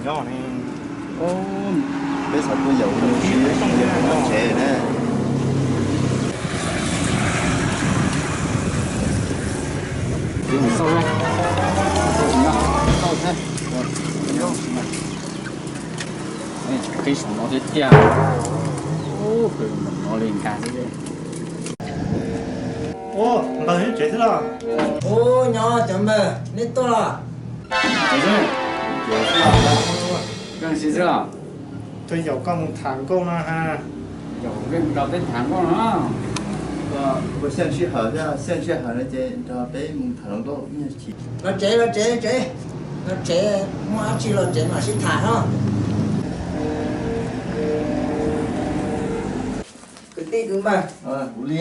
Nyob ne. Peb xav tuaj yaum mus tsev na. Qhib saum no thiab tiag. Ua npawg nyob tsev xwb los? Ua nyob cov npawg, neb tuaj los? Koj sim xwb los? Tuaj yaum koj mus tham nkauj no ha. Yaum peb mus nrog peb tham nkauj no. Xiaj sij hawm, xiaj sij hawm no ces nrog peb mus tham hluas nkauj ib nyuag chim. Los tsev, los tsev, tsev. Los tsev, muaj dab tsi los tsev mam sib tham no. Kwv tij kwv npawg, kuv li.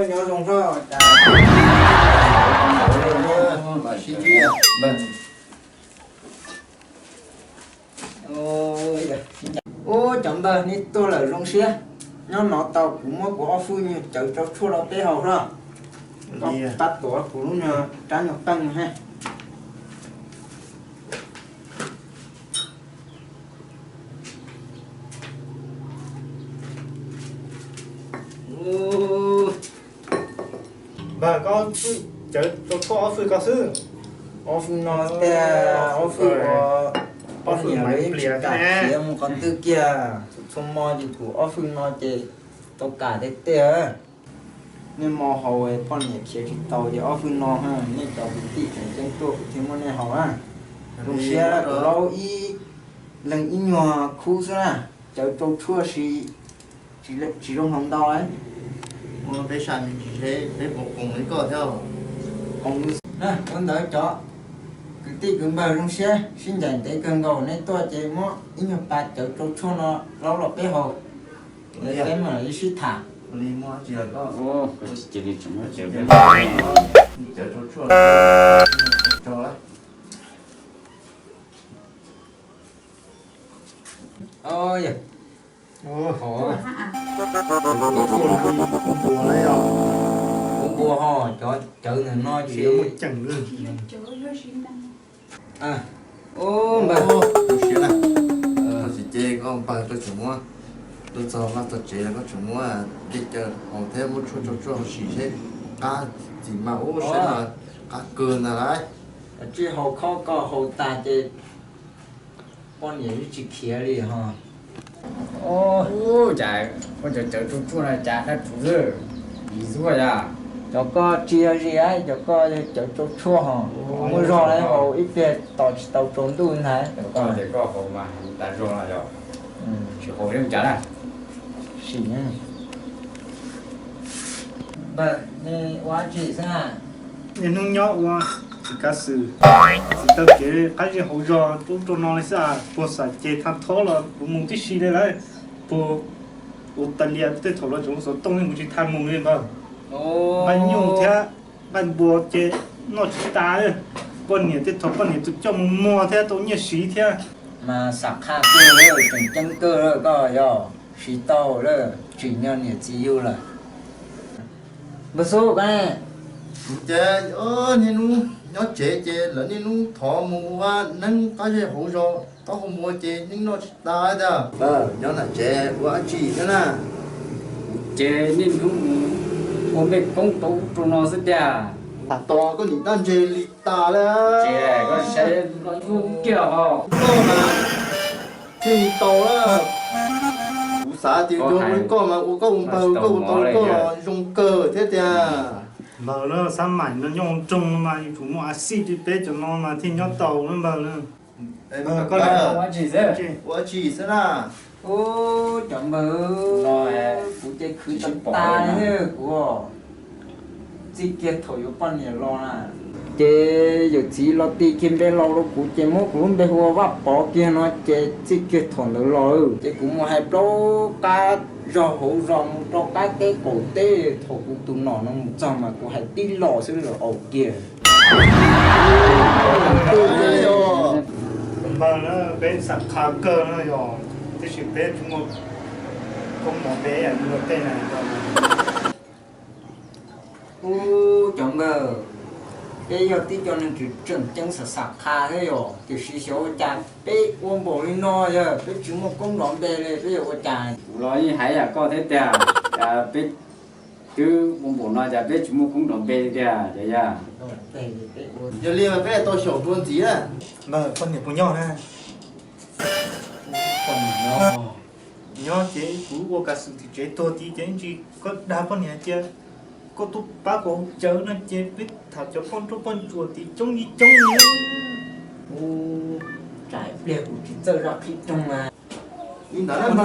Nyob zoo hlob. Mam sib ntsib. Ub, cov npawg, neb tuaj lawm zoo siab. Nyob no tau kuv muab kuv ob fwj nyuag cawv rau tshuaj rau peb haus hlob. Koj pab tuav kuv lub nyuag rab nyuag qeej ha. Npawg, koj cawv rau tshuaj ob fwj koj xwb. Ob fwj no tiag, ob fwj uas poj niam lawv yeej tsis kam khiav mus qhov twg kiag. Txhua txhua hmo ces kuv ob fwj no ces tau kam tiag tiag. Nej hmo haus poj niam khiav tsis tau ces ob fwj no, nej cov kwv tij tseem ceeb tuaj kuv thiaj muab nej haus na. Zoo siab kuv laub ib leeg ib nyuag khub xwb na, cawv rau tshuaj si tsis zoo hloov ntau. Peb sai me ntsis seb peb puas qoos li koj thiab. Qoos na, ua ntawd cov kwv tij kwv npawg zoo siab sib ncaim ntev kawg nkaus, nej tuaj ces muab ib nyuag pas cawv rau tshuaj no laub los peb haus. Peb mam li sib tham. Kuv npua ho, cov cawv ntawm no ces npawg, tu siab na. Koj tsis ces koj npawg, koj tseem muab, tuaj txog vaj txog tsev los koj tseem muab dej cawv haus thiab muab tshuaj rau tshuaj haus sim seb qab txiv mas ub seb qab kawg ntag lauj. Tsis haus khob koj haus tas ces poj niam yeej tsis khiav li ho. Ub, cas koj cov cawv rau tshuaj no cas dab tsuv xwb, ib zuaj yog. Cov koj tsis yog zis, cov koj yog cawv rau tshuaj ho. Muaj zog lawm haus ib pliag tos tsis tau tsaus ntuj ntag. Koj ces koj haus mas tas zog no yog. Tsis haus li cas na. Sim, npawg, nej ua dab tsi xwb na? Niaj hnub nyob ua txiv kav xwm, txiv taw kev qab zej hauv zos rau ub rau no li xwb, puag xam ces thaj thob los kuv mus tib si li lawm, puag Australia tej thaum los tseem ua xov tooj kuv tsis tau mus li npawg. Nqaij nyuj thiab nqaij npua ces noj tsis tas, poj niam tej thaum poj niam tus coj mus muag thiab tau nyiaj siv thiab. Mas xam qha kawg, tseem ceeb kawg koj yog siv tau lawm, tsim nyog niam txiv yug lawm. Npawg Xub, koj ne? Ces niaj hnub nyob tsev ces lawv niaj hnub thov mus ua neeb qab zej hauv zos, taub hau npua ces neeb noj tsis tas tiag. Nyob nram tsev ua dab tsi thiab na? Kuv ces niaj hnub mus ua mej koob rau ub rau no xwb tiag. Tos koj nim dab ntse li tas lawm. Ces koj saib los nyuaj kiag ho. Koj mas thiaj li tau lawm. Kuv xav tias yog ua li koj mas ua koj ua npawg koj ua tau li koj los zoo kawg thiab tiag. Npawg na, xab maim no nyob hauv nroog no mas yuav tsum muaj a xij li peb cov no mas thiaj nyob tau na npawg na. Ua dab tsi xwb na? Ub, cov npawg, kuv ces khwv tag tag li kuv. Txij kiag thaum yuav poj niam los na, ces yawm txiv los tis kiag npe laus rau kuv ces muab kuv lub npe hu ua Vaj Pov kiag no ces txij kiag thaum ntawd los ces kuv mus hais plaub qab zog hauv zos mus rau qab teb qaum teb, thaum kuv tus nom no mus txog mas kuv hais tib los xwb lawm aus kiag. Npawg na, peb xam qha kawg no yog, tiam sis peb tsis muaj koob mov peb ua tej na. Ub, cov npawg, Peb yog tib co neeg tseem ceeb xam xam qha thiab yom, tiam sis xyov ua cas peb ua npaum li no yog peb tsis muaj koob nrov npe li, peb yuav ua cas? Kuv los yeej hais yam koj thiab tiag, cas peb twb ua npaum no cas peb tsis muaj koob nrov npe li tiag, yog? Yog li mas peb tau xyaum dua ntxiv na. Poj niam puas nyob na? Nyob ces kuv ua kav xwm tim tsev tuag tid ces ib ntsis koj dag poj niam hais tias koj tuaj pab kuv hauv cawv no ces peb tham cov poj nrauj poj ntsuam tim coob li coob li. Ub, tsam pliag kuv tsis txawj zaj qhib rooj na. Li ntawd na,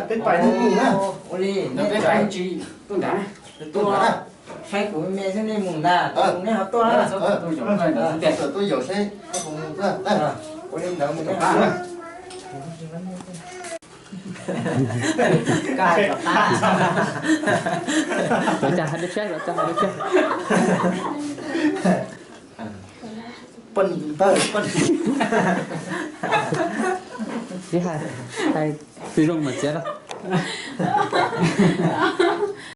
peb pais mus na. Ua li, peb pais tsis tuaj nrad na. Tuaj nrad na. Saib kuv me xwb nej mus ntag, nej ho tuaj. Tuaj yaum saib. Ua li ntawd mus na. Cov cas hais lub tsheb, cov cas hais lub tsheb. Poj niam, poj niam. Ib hais, hais tsis zoo mas txiav lawm.